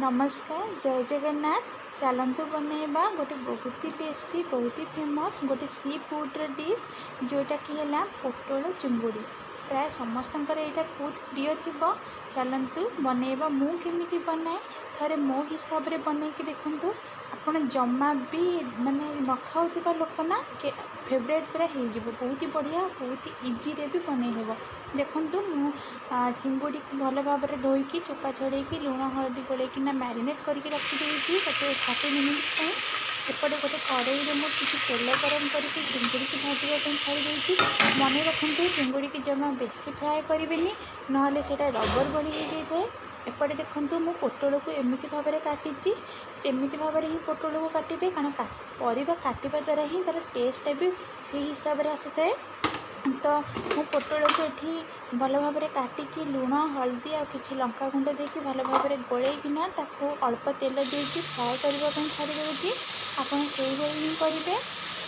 ନମସ୍କାର, ଜୟ ଜଗନ୍ନାଥ। ଚାଲନ୍ତୁ ବନେଇବା ଗୋଟେ ବହୁତ ହି ଟେଷ୍ଟି, ବହୁତ ହି ଫେମସ୍ ଗୋଟେ ସି ଫୁଡ଼୍ର ଡିଶ୍, ଯେଉଁଟାକି ହେଲା ପୋଟଳ ଚିଙ୍ଗୁଡ଼ି। ପ୍ରାୟ ସମସ୍ତଙ୍କର ଏଇଟା ବହୁତ ପ୍ରିୟ ଥିବ। ଚାଲନ୍ତୁ ବନେଇବା। ମୁଁ କେମିତି ବନାଏ, ଥରେ ମୋ ହିସାବରେ ବନେଇକି ଦେଖନ୍ତୁ। ଆପଣ ଜମା ବି ମାନେ ନ ଖାଉଥିବା ଲୋକ ନା ଫେଭରେଟ୍ ପୁରା ହେଇଯିବ। ବହୁତ ହି ବଢ଼ିଆ, ବହୁତ ଇଜିରେ ବି ବନେଇ ହେବ। ଦେଖନ୍ତୁ, ମୁଁ ଚିଙ୍ଗୁଡ଼ିକୁ ଭଲ ଭାବରେ ଧୋଇକି, ଚୋପା ଛଡ଼େଇକି, ଲୁଣ ହଳଦୀ ଗୋଳେଇକିନା ମ୍ୟାରିନେଟ୍ କରିକି ରଖିଦେଇଛି ଗୋଟେ 30 ମିନିଟ୍ସ ପାଇଁ। ଏପଟେ ଗୋଟେ କଡ଼େଇରେ ମୁଁ କିଛି ତେଲ ଗରମ କରିକି ଚିଙ୍ଗୁଡ଼ିକି ଭାଜିବା ପାଇଁ ଛାଡ଼ି ଦେଇଛି। ମନେ ରଖନ୍ତୁ, ଚିଙ୍ଗୁଡ଼ିକି ଜମା ବେଶୀ ଫ୍ରାଏ କରିବେନି, ନହେଲେ ସେଇଟା ରବର ଭଳି ହେଇଯାଇଥାଏ। ଏପଟେ ଦେଖନ୍ତୁ, ମୁଁ ପୋଟଳକୁ ଏମିତି ଭାବରେ କାଟିଛି। ସେମିତି ଭାବରେ ହିଁ ପୋଟଳକୁ କାଟିବେ, କାରଣ ପରିବା କାଟିବା ଦ୍ୱାରା ହିଁ ତା'ର ଟେଷ୍ଟଟା ବି ସେଇ ହିସାବରେ ଆସିଥାଏ। ତ ମୁଁ ପୋଟଳକୁ ଏଠି ଭଲ ଭାବରେ କାଟିକି ଲୁଣ, ହଳଦୀ ଆଉ କିଛି ଲଙ୍କା ଗୁଣ୍ଡ ଦେଇକି ଭଲ ଭାବରେ ଗୋଳେଇକିନା ତାକୁ ଅଳ୍ପ ତେଲ ଦେଇକି ଫ୍ରାଏ କରିବା ପାଇଁ ଛାଡ଼ି ଦେଉଛି। ଆପଣ ସେଇଭଳି ହିଁ କରିବେ।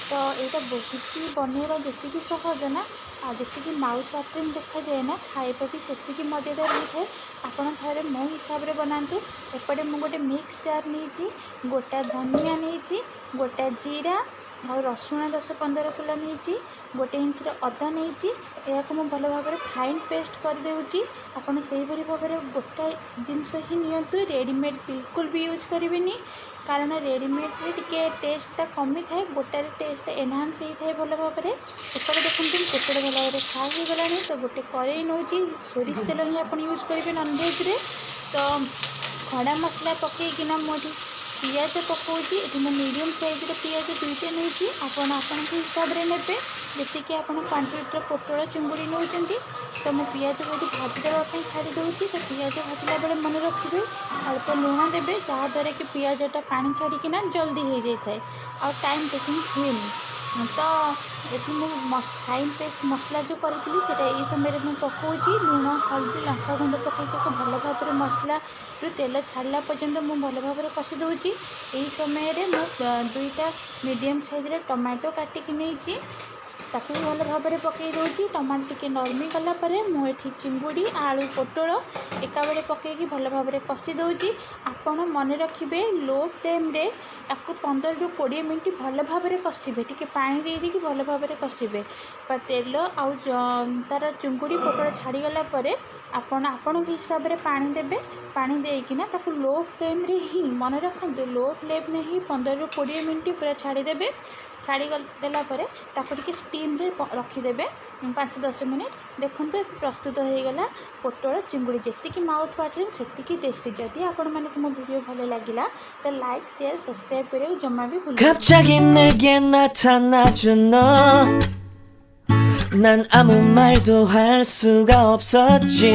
ତ ଏଇଟା ବହୁତ ହି ବନେଇବା ଯେତିକି ସହଜ ନା, ଆଉ ଯେତିକି ମାଉଥ୍ ୱାଟରିଂ ଦେଖାଯାଏ ନା, ଖାଇବା ବି ସେତିକି ମଜାଦାର ହେଇଥାଏ। ଆପଣ ଥରେ ମୋ ହିସାବରେ ବନାନ୍ତୁ। ଏପଟେ ମୁଁ ଗୋଟେ ମିକ୍ସ ଜାର୍ ନେଇଛି, ଗୋଟା ଧନିଆ ନେଇଛି, ଗୋଟା ଜିରା ଆଉ ରସୁଣ 10-15 କୁଲା ନେଇଛି, 1 ଇଞ୍ଚର ଅଦା ନେଇଛି। ଏହାକୁ ମୁଁ ଭଲ ଭାବରେ ଫାଇନ୍ ପେଷ୍ଟ କରିଦେଉଛି। ଆପଣ ସେଇଭଳି ଭାବରେ ଗୋଟାଏ ଜିନିଷ ହିଁ ନିଅନ୍ତୁ, ରେଡ଼ିମେଡ଼୍ ବିଲକୁଲ ବି ୟୁଜ୍ କରିବେନି, କାରଣ ରେଡ଼ିମେଡ଼୍ରେ ଟିକେ ଟେଷ୍ଟଟା କମିଥାଏ, ଗୋଟାରେ ଟେଷ୍ଟ ଏନହାନ୍ସ ହେଇଥାଏ ଭଲ ଭାବରେ। ଏପଟେ ଦେଖନ୍ତୁ, ପୋଟଳ ଭଲ ଭାବରେ ଫ୍ରାଏ ହେଇଗଲାଣି। ତ ଗୋଟେ କରେଇ ନେଉଛି। ସୋରିଷ ତେଲ ହିଁ ଆପଣ ୟୁଜ୍ କରିବେ ନନଭେଜରେ। ତ ଖଡ଼ା ମସଲା ପକାଇକିନା ମୁଁ ଏଠି ପିଆଜ ପକାଉଛି। ଏଠି ମୁଁ ମିଡ଼ିୟମ୍ ସାଇଜ୍ର ପିଆଜ ଦୁଇଟା ନେଇଛି। ଆପଣ ଆପଣଙ୍କ ହିସାବରେ ନେବେ, ଯେତିକି ଆପଣ କ୍ୱାଣ୍ଟିଟିର ପୋଟଳ ଚିଙ୍ଗୁଡ଼ି ନେଉଛନ୍ତି। ତ ମୁଁ ପିଆଜକୁ ଏଠି ଭାଜି ଦେବା ପାଇଁ ଛାଡ଼ି ଦେଉଛି। ତ ପିଆଜ ଭାଜିଲା ବେଳେ ମନେ ରଖିବେ, ଅଳ୍ପ ଲୁଣ ଦେବେ, ଯାହାଦ୍ୱାରା କି ପିଆଜଟା ପାଣି ଛାଡ଼ିକିନା ଜଲ୍ଦି ହେଇଯାଇଥାଏ ଆଉ ଟାଇମ୍ ଟେକିଂ ହୁଏନି। ତ ଏଠି ମୁଁ ଫାଇନ୍ ପେଷ୍ଟ ମସଲା ଯେଉଁ କରିଥିଲି, ସେଇଟା ଏଇ ସମୟରେ ମୁଁ ପକାଉଛି। ଲୁଣ, ହଳଦୀ, ଲଙ୍କା ଗୁଣ୍ଡ ପକାଇକି ତାକୁ ଭଲ ଭାବରେ ମସଲାରୁ ତେଲ ଛାଡ଼ିଲା ପର୍ଯ୍ୟନ୍ତ ମୁଁ ଭଲ ଭାବରେ କଷି ଦେଉଛି। ଏହି ସମୟରେ ମୁଁ ଦୁଇଟା ମିଡ଼ିୟମ୍ ସାଇଜ୍ର ଟମାଟୋ କାଟିକି ନେଇଛି, ତାକୁ ବି ଭଲ ଭାବରେ ପକାଇ ଦେଉଛି। ଟମାଟୋ ଟିକେ ନରମି ଗଲା ପରେ ମୁଁ ଏଠି ଚିଙ୍ଗୁଡ଼ି, ଆଳୁ, ପୋଟଳ ଏକାବେଳେ ପକାଇକି ଭଲ ଭାବରେ କଷି ଦେଉଛି। ଆପଣ ମନେ ରଖିବେ, ଲୋ ଫ୍ଲେମ୍ରେ ତାକୁ 15ରୁ 20 ମିନିଟ୍ ଭଲ ଭାବରେ କଷିବେ। ଟିକେ ପାଣି ଦେଇ ଦେଇକି ଭଲ ଭାବରେ କଷିବେ। ବା ତେଲ ଆଉ ତା'ର ଚିଙ୍ଗୁଡ଼ି ପୋଟଳ ଛାଡ଼ିଗଲା ପରେ ଆପଣ ଆପଣଙ୍କ ହିସାବରେ ପାଣି ଦେବେ। ପାଣି ଦେଇକିନା ତାକୁ ଲୋ ଫ୍ଲେମ୍ରେ ହିଁ, ମନେ ରଖନ୍ତୁ, ଲୋ ଫ୍ଲେମ୍ରେ ହିଁ 15ରୁ 20 ମିନିଟ୍ ପୁରା ଛାଡ଼ିଦେବେ। ଛାଡ଼ି ଦେଲା ପରେ ତାକୁ ଟିକେ ଷ୍ଟିମ୍ରେ ରଖିଦେବେ 5-10 ମିନିଟ୍। ଦେଖନ୍ତୁ, ଏବେ ପ୍ରସ୍ତୁତ ହେଇଗଲା ପୋଟଳ ଚିଙ୍ଗୁଡ଼ି। ଯେତିକି ମାଉଥ୍ ୱାଟରିଂ, ସେତିକି ଟେଷ୍ଟି। ଯଦି ଆପଣମାନଙ୍କୁ ମୋ ଭିଡ଼ିଓ ଭଲ ଲାଗିଲା, ତ ଲାଇକ୍, ସେୟାର, ସବସ୍କ୍ରାଇବ୍ କରିବାକୁ ଜମା ବି ଭୁଲିବେନି। 갑자기 내게 나타나준 너. 난 아무 말도 할 수가 없었지.